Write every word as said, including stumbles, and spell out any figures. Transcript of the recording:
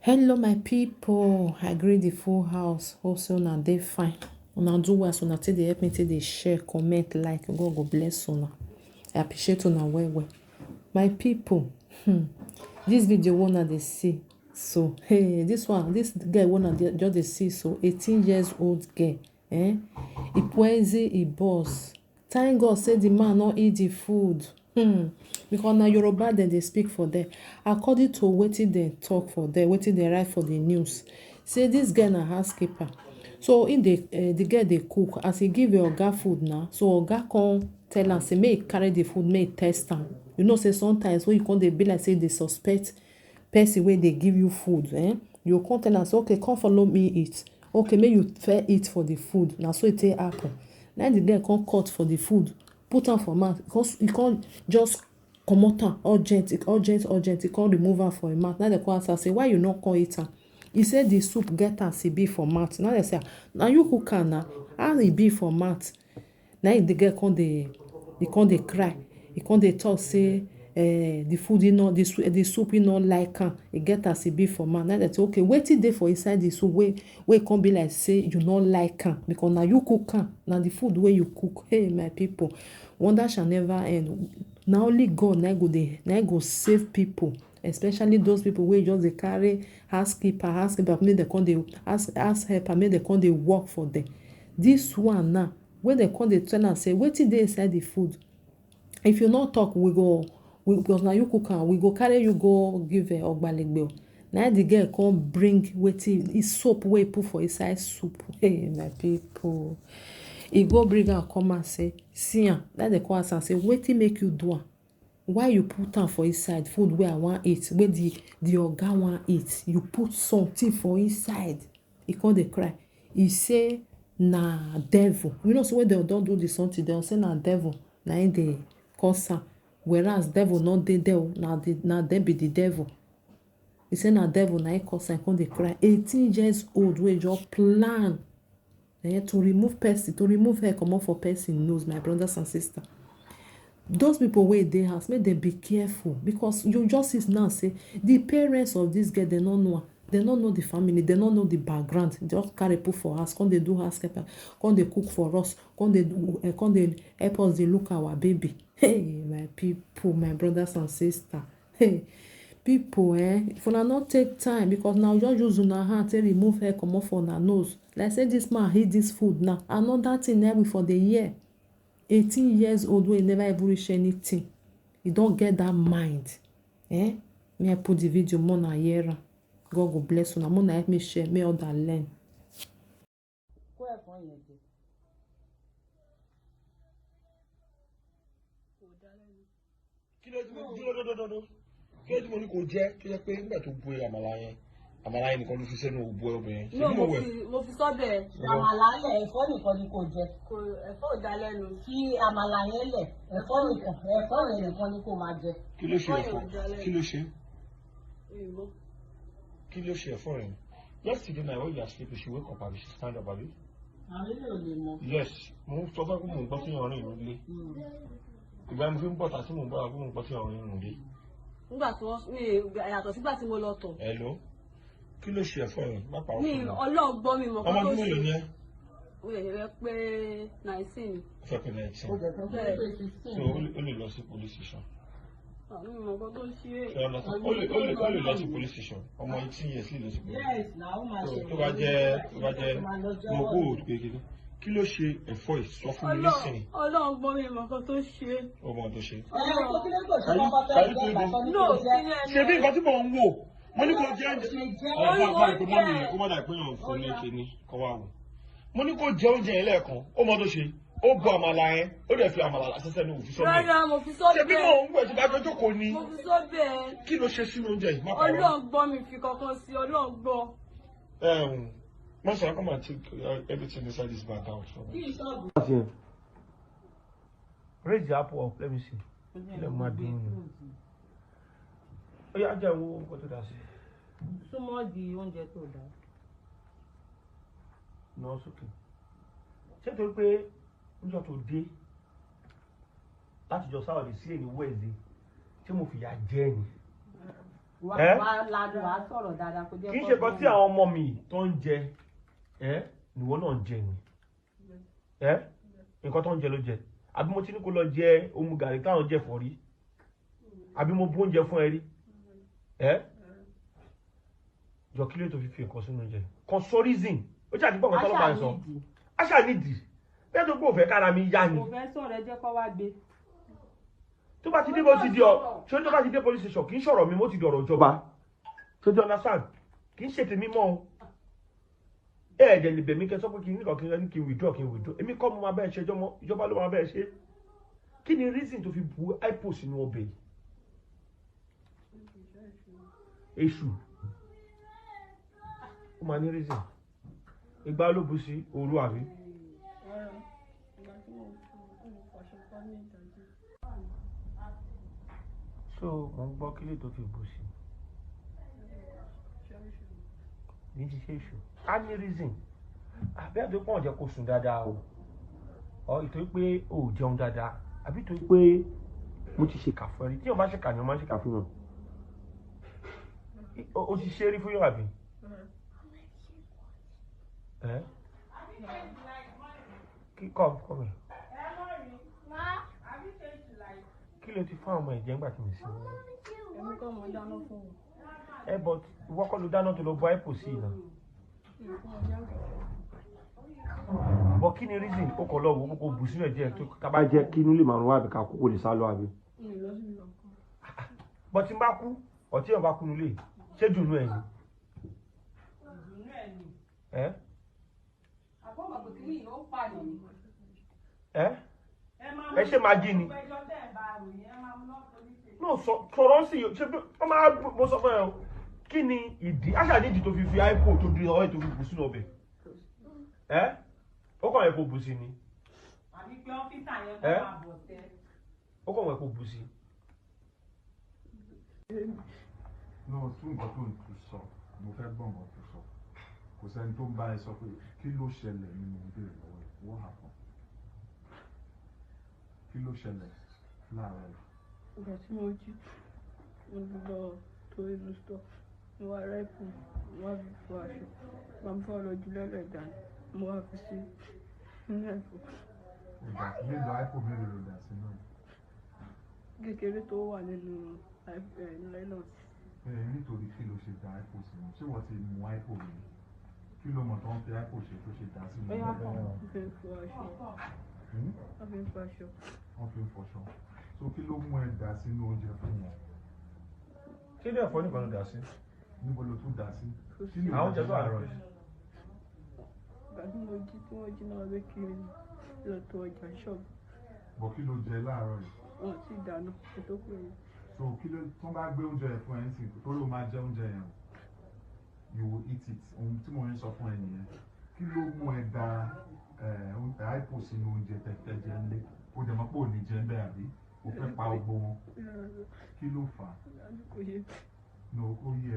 Hello, my people. I greet the full house. Hope say una dey fine. Una do well, so una take dey help me take dey share, comment, like. God go bless una. I appreciate una well well. My people, hmm, this video wey una dey see, so, hey, this one, this girl wey una dey, just dey see, so eighteen years old girl, eh? He poison him boss. Thank God say the man no eat the food. Hmm. Because na Yoruba dem dey speak for there. According to wetin dem talk for there, wetin dem write for the news, say this girl na housekeeper. So in the uh, the girl dey cook, as he give her oga food now, so oga come tell am say make he carry the food, make he test am. You know say sometimes when you come dey be like say you dey suspect person wey dey give you food, eh? You come tell am say, okay, come follow me eat. Okay, make you fair eat for the food. Na so e take happen. Na the girl come cut for the food, put am for mouth. He come, he come just comot am urgent, urgent, urgent. He come remove am for him mouth. Now dem come ask am say, why you no come eat am? He say the soup get as e be for mouth. Now dem say, ah, na you cook am na. How e be for mouth? Na him the girl come dey, he come dey cry. He come dey talk say, eh, the food he no, the, sou- the soup he no like am. E get as e be for mouth. Now dem say, okay, wetin dey for inside the soup wey wey come be like say you no like am, because na you cook am, na the food wey you cook. Hey, my people, wonder shall never end. Na only God na go dey, na go save people, especially those people wey just dey carry housekeeper, housekeeper make dem come dey ask, ask helper make dem come dey work for them. This one now, wey dem come dey tell am say wetin dey inside the food, if you no talk, we go, we, because na you cook am, we go carry you go give uh, ogbalegbe o. Na the girl come bring wetin, e soap wey e put for inside soup. Hey, my people, e go bring am come and say, see am. Na dem come ask am say, wetin make you do am? Why you put am for inside food wey I wan eat, wey the the oga wan eat? You put something for inside. He come dey cry. He say na devil. You know, so when dem don do the something, dem say na devil na him dey cause am. Whereas devil no dey there o, na the, na dem be the devil. He say na devil na him cause am. He come dey cry. Eighteen years old wey just plan, eh, to remove person, to remove hair comot for person nose, my brothers and sisters. Those people wey dey house, make dem be careful, because you just see now say the parents of this girl, dem no know am, dem no know the family, dem no know the background. Dem just carry put for house, come dey do housekeeper, come dey cook for us, come dey do, eh, come dey help us dey look our baby. Hey, my people, my brothers and sisters. Hey, people, eh, if una no take time, because now just use una hand take remove hair comot for una nose. Like say this man eat this food now. Another thing na we for the year. Eighteen years old wey never even reach anything. He don get that mind. Eh? May I put the video more na hear am. God go bless una. More na help me share. May other learn. Kó ẹ̀fọ́ yẹn jẹ. Kò dá lẹ́nu. Kí ló dé dúró dúró dúró? Kí ló dé mo ní kò jẹ́, tó jẹ́ pé nígbà tó bu àmàlà yẹn, àmàlà yẹn nìkan ló fi sẹ́nu òbu ọbẹ̀ yẹn? Ṣé No, bí mo mo wẹ̀? fi mo fi sọ́bẹ̀ Ìwọ? Àmàlà lẹ̀, ẹ̀fọ́ nìkan ni kò jẹ. Kò, ẹ̀fọ́ ò dá lẹ́nu. Fi àmàlà yẹn lẹ̀, ẹ̀fọ́ nìkan, ẹ̀fọ́ yẹn nìkan ni kò máa jẹ. Kí ló ṣe Ẹ̀fọ́ yẹn ẹ̀fọ́? ò dá lẹ́nu. Kí ló ṣe? Ìmọ̀. Kí ló ṣe ẹ̀fọ́ yẹn? Yesterday night when you are sleeping, she wake up and she stand up, abi? Àwọn ilé ò lè mọ. Yes, mo ń sọ fún ẹ pé mò ń gbọ́ sí ọ̀rìn ìlú ilé. Ìgbà mo fi ń bọ̀ tà tí mò ń bọ̀, àbí mò ń gbọ́ sí ọ̀rìn ìlú ilé. Nígbà tí wọ́n mi yàtọ̀ sígbà tí mo lọ tọ̀. Hello? Kí ló ṣe ẹ̀fọ́ yẹn? Má pa mi ọkùnrin. Ọlọ́run gbọ́ mi mọ̀ Ọmọ kó tó ọdún mélòó ṣe ni ẹ́? Ó yẹ fẹ́ pé nineteen. Ó fẹ́ pé nineteen. Ó jẹ́ tó fẹ́ pé fifteen. So ó lè, ó lè lọ sí police station. Àwọn ọmọ nǹkan tó ń ṣe é. Ṣé ọ̀nà tó ó lè, ó lè, ó lè lọ sí police station? Ọmọ eighteen years lè lọ sí police. Yes, na ó máa So ṣe tó bá jẹ́, tó bá jẹ́ Ó máa lọ jẹ́wọ́. Mo kó òtún kékeré. Kí ló ṣe ẹ̀fọ́ yìí? Sọ fún mi Ọlọ́run nísìnyí. Ọlọ́run gbọ́ mi mọ̀ nǹkan tó ṣe é. Ó mọ ohun tó ṣe. Ọlọ́run kò kí ló ń gbọ́ Can you, ìṣòro ọkọ can you tẹ́lẹ̀ do jẹ́ this? Àkọ́ni No, kò jẹ́. Kí ni ẹ Ṣé bí nǹkan tí mò ń wò? Mo ní kò jẹ́ oúnjẹ. Ẹ bá bá ìpè mọ́mì yẹn kó má dà pé yàn fún mi kìíní kọ́ wá wò. Mo ní kò jẹ oúnjẹ yẹn lẹ́ẹ̀kan. Ó mọ tó ṣe. Ó bu àmàlà yẹn. Ó dẹ̀ fi àmàlà lásán sẹ́nu òfin sọ́bẹ̀. Rárá, mo fi sọ́bẹ̀. Ṣé bí mò ń wò ẹ̀ tí bá fẹ́ jókòó ni? Mo fi sọ́bẹ̀. Kí ló ṣe sínú oúnjẹ yìí? Má parọ́. Ọlọ́run gbọ́ mi fi kankan sí, Ọlọ́run gbọ́. Um, Master, come and take uh, everything inside this bag out for me. Raise the apple up. Let me see. Ilẹ̀ máa dín nínú. Ó yá, jẹ́ wo nǹkan tó dà sí. Súnmọ́ di oúnjẹ tó dà. No, it's okay. Ṣé torí pé níjọ́ tó dé láti jọ Saturday sí èyí Wednesday, ṣé mo fìyà jẹ ẹ́ ni? Wà á lanu, wà á sọ̀rọ̀ dáadáa, kò jẹ́ kí n ṣe kan tí àwọn ọmọ mi tó ń jẹ ẹ́ nìwọ náà ń jẹ ni. Ẹ́ nǹkan tó ń jẹ ló jẹ. Àbí mo ti ní kó lọ jẹ omu gàrí táwọn jẹ fọ́ rí? Àbí mo bú oúnjẹ fún ẹ rí? Ẹ́ jọ kí ló tó fi fi nǹkan sínú oúnjẹ? Kan sọ reason. Ó ṣàdìpọ̀ nǹkan tọ́lọ́pàá ń sọ. Àṣà nídìí. Bẹ́ẹ̀ tó gbọ́ òfẹ́ kára mi yá ni. Kò fẹ́ sọ̀rọ̀, ẹ jẹ́ kó wá gbé. Tó bá ti dé bó ti di ọ, ṣé tó bá ti dé police station, kì í ṣọ̀rọ̀ mi, mo ti dọ̀rọ̀ ìjọba. Tó di understand? Kì í ṣe tèmi mọ́ o. Ẹ ẹ̀ dẹ̀ lè bẹ̀ mí kẹ́ sọ pé kí n nìkan kí n ní kí n withdraw, kí n withdraw. Èmi kọ́ mo máa bẹ́ẹ̀ ṣe, ìjọba ló máa bẹ́ẹ̀ ṣe. Kí ni reason tó fi bu ipo sínú ọbẹ̀ yìí? Èṣù. Ó máa ní reason. Ìgbà ló bu sí òru àbí? So mo ń gbọ́ kí lè tó fi bu sí. Ní ti ṣe èṣù. A ní reason. Àbí àti pọ̀ jẹ́ kó sùn dáadáa o. Ọ ìtòrí pé o ò jẹun dáadáa. Àbí ìtòrí pé mo ti ṣèkà fún ẹ rí. Tí wọ́n bá ṣèkà ni wọ́n máa ń ṣèkà fún wọn. O ti ṣe é rí fún yóò àbí? Ẹ́ kí kọ́ kọ́ mi. Kí ló ti fún àwọn ọmọ ẹ̀jẹ̀ ńgbà tí mi sí? Èmi kọ́ mo dáná fún wọn. Ẹ bọ̀ ìwọ kọ́ ló dáná tó lọ bọ ipo sí iná. Bọ̀ kí ni reason ó kọ̀ lọ wo kókó bù sínú ẹ̀jẹ̀ tó ká bá jẹ́ kí inú lè máa rún wá àbí ká kókó lè sá lọ àbí? Bọ̀ tí n bá kú ọ̀tí ẹ̀ bá kú nílé ṣé dùnú ẹ̀ ni? Ẹ́ ẹ́ ẹ ṣe máa jí ni. No, sọ̀rọ̀ sí yìí ṣe bí wọ́n máa bó sọ fún ẹ o. Kí ni ìdí àṣà nídìí tó fi fi ipo tó di ọ̀rẹ́ tó fi bù sínú ọbẹ̀? Ẹ́ ó kàn yẹ kó bù sí ni. Àbí pé ọ́fíìsà yẹn kọ́ máa bọ̀ tẹ́. Ó kàn yẹ kó bù sí. No, tún nǹkan tó ń tún sọ, mo fẹ́ gbọ́ nǹkan tó sọ. Kò sẹ́ni tó ń bá ẹ sọ pé kí ló ṣẹlẹ̀ nínú ìbéèrè lọ́wọ́ ẹ̀, what happened? Kí ló ṣẹlẹ̀ láàárọ̀ yìí? Ìgbà tí mo jí, mo lọ tó inú stọ̀, mo wá rẹ́pù, mo wá fi fọ aṣọ, mo wá fọ́ lọ jù lẹ́lẹ̀ dànù, mo wá fi sí inú ẹ̀fọ́. Ìgbà tí mélòó ipo mélòó ló dà sí náà? Kékeré tó wà nínú nylon. Nítorí kí ló ṣe da ipo sí wọn? Ṣé wọ́n ti mu ipo rí? Kí ló mọ̀ tó ń fi ipo ṣe tó ṣe dà sínú Bóyá oúnjẹ? Wọ́n fi ń fọ aṣọ. Hmm? Wọ́n fi ń fọ aṣọ. Wọ́n fi ń fọṣọ. So kí ló mú ẹ dà sínú oúnjẹ fún wọn? Ṣé ilé ẹ̀fọ́ nìkan ló dà sí? Níbo ló tún dà sí? Kò sí. Kí ni Àwọn oúnjẹ ìwọ tó wà ṣe lọ́rọ̀ láàárọ̀ yìí. Yìí? Ìgbà tí mo jí tí wọ́n jí náà wọ́n fẹ́ kí n lọ tó ọjà ṣọ́ọ̀bù. Bọ̀ kí ló jẹ láàárọ̀ yìí? Wọn ò tí ì dáná kó tó pè mí. So kí ló tán bá gbé oúnjẹ ẹ̀ fún ẹ ń sìn tó ló máa jẹ oúnjẹ yẹn o? You will eat it. Ohun tí mo ń sọ fún ẹ nìyẹn. Kí ló mú ẹ da ipo sínú oúnjẹ tẹ́tẹ́ jẹ ńlẹ̀? Ó jẹ mọ́ pé ò ní jẹ ńbẹ̀ àbí? Ó fẹ́ pa gbogbo wọn. Kí ló fà á? Kò yé. No, ó yẹ.